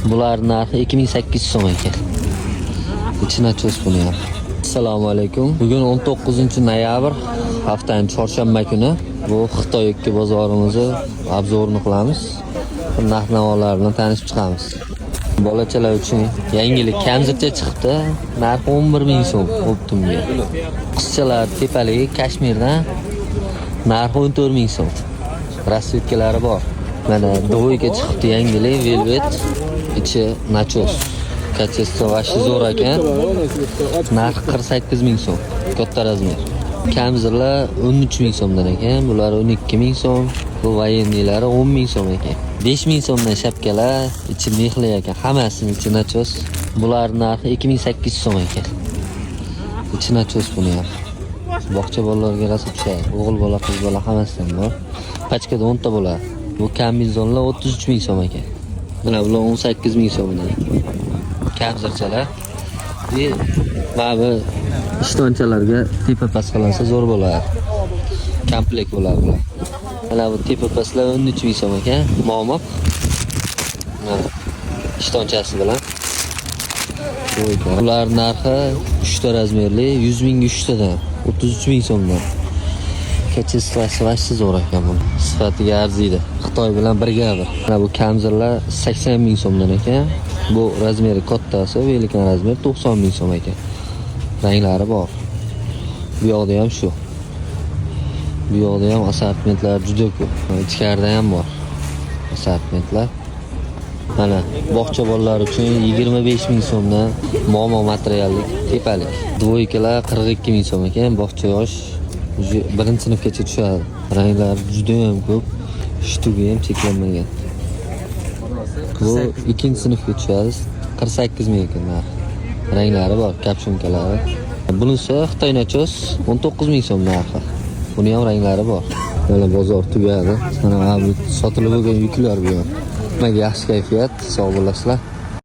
Bular narxi 2800 so'm ekan. Ichi nachos buni ham. Assalomu alaykum. Bugun 19 noyabr, haftaning chorshanba kuni. Bu Xitoy ikki bozorimizni обзор ini qilamiz. Narx navolar bilan tanishib chiqamiz. Bolachalar uchun yangilik kamzircha chiqibdi. Narxi 11 000 so'm оптом ga. Qizchalar tepaligi Kashmirdan, narxi 14 ming so'm. Расцветка lari bor. Mana двойка chiqibdi yangilik, velvet, ichi nachos. Качество вообще zo'r ekan. Narxi 48 ming so'm. Katta размер. Kamzirlar 13 ming so'mdan ekan, bular 12 ming so'm. Bu военный lari 10 ming so'm ekan. 5 ming so'mdan shapkalar, ichi мех li ekan, hammasini ichi nachos. Bular narxi 2800 so'm ekan. Ichi nachos buni ham. Bog'cha bolalarga rosa tushadi. O'g'il bola, qiz bola hammasidan bor. Пачка da 10 ta bo'ladi. Bu kombinezonlar 33 ming so'm ekan. Mana bular 18 ming so'mdan. Kamzirchalar. И mana bu ishtonchalarga tepa past qilinsa, zo'r bo'ladi. Komplekt bo'ladi bular. Mana bu tepa pastlar 13 ming so'm ekan. Momiq. Mana ishtonchasi bilan. Bu ekan. Bular narxi 3 ta размер li 100 mingga 3 tadan, 33 ming so'mdan. Качество si вообще zo'r ekan buni. Sifatiga arziydi. Xitoy bilan birga bir. Mana bu kamzirlar 80 ming so'mdan ekan. Bu размер i kattasi, великан размер 90 ming so'm ekan. Ranglari bor. Bu yoqda ham shu. Bu yoqda ham assortimentlar juda ko'p. Ichkarida ham bor assortimentlar. Mana bog'cha bolalar uchun 25 ming so'mdan momo materiallik tepalik. Двойка lar 42 ming so'm ekan, bog'cha yosh уже birinchi sinfgacha tushadi. Ranglar juda ham ko'p. Штук i ham cheklanmagan. Bu ikkinchi sinfga tushadi. 48 ming ekan narxi. Ranglari bor, капюшонка lari. Bunisi Xitoy nachos, 19 ming so'm narxi. Buni ham ranglari bor. Mana bozor tugadi. Mana bu sotilib bo'lgan yuklar bu ham. Nimaga yaxshi kayfiyat, sog' bo'lasizlar.